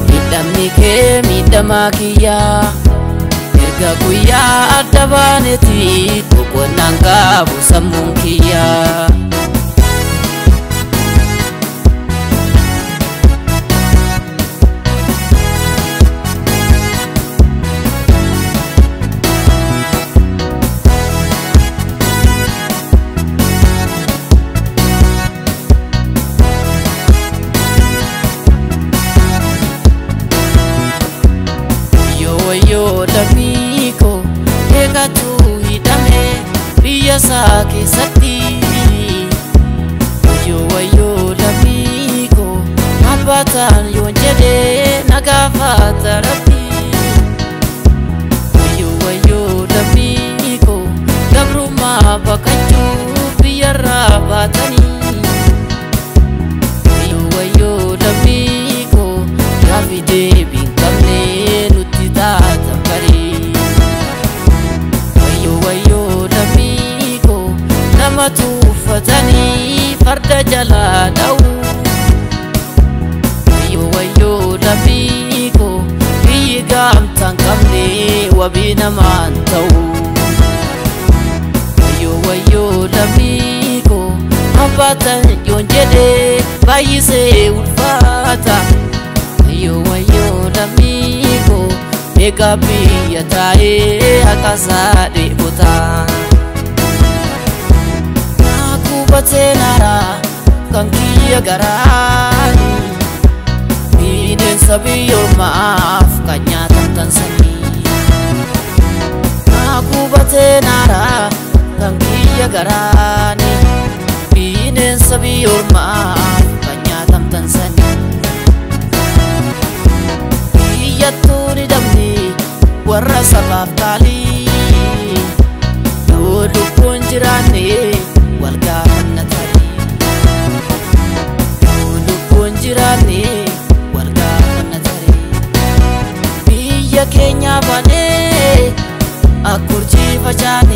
Miidhamni kee miidhamaa kiyyaa erga guyyaa adda baaneeti boqonnaan qabu sammuun kiyyaa. Keessatti wayyoo wayyoo lammii koo maal baataan yoon jedhee na gaafata rabbi. Wayyoo wayyoo lammii koo gabrummaa baqachuu biyyarraa baatanii. Wayyoo wayyoo lammii koo gaaffii deebii hin qabne nutti taatan barii. Wayyoo wayyoo lammii nama tuffatanii farda jalaa dha'u. Wayyoo wayyoo lammii koo biyyi gaamtaan qabne wabii namaan ta'u. Wayyoo wayyoo lammii koo hambaatan yoon jedhee baay'isee ulfaata. Wayyoo wayyoo lammii koo meeqa biyya taa'ee haqasaa dheebota. Kubateenara kan kiyya garaani bineensa biyyoormaaf kan nyaatan tansanii. Kubateenara kan kiyya garaani bineensa biyyoormaaf kan nyaatan tansanii. Biyyattuu ni dabne warra sabaaf qaalii yoo lubbuun jiraanne wal gaafanna tarii. Yoo lubbuun jiraanne wal gaafanna tarii. Biyya keenya baanee Akkurjii facaan.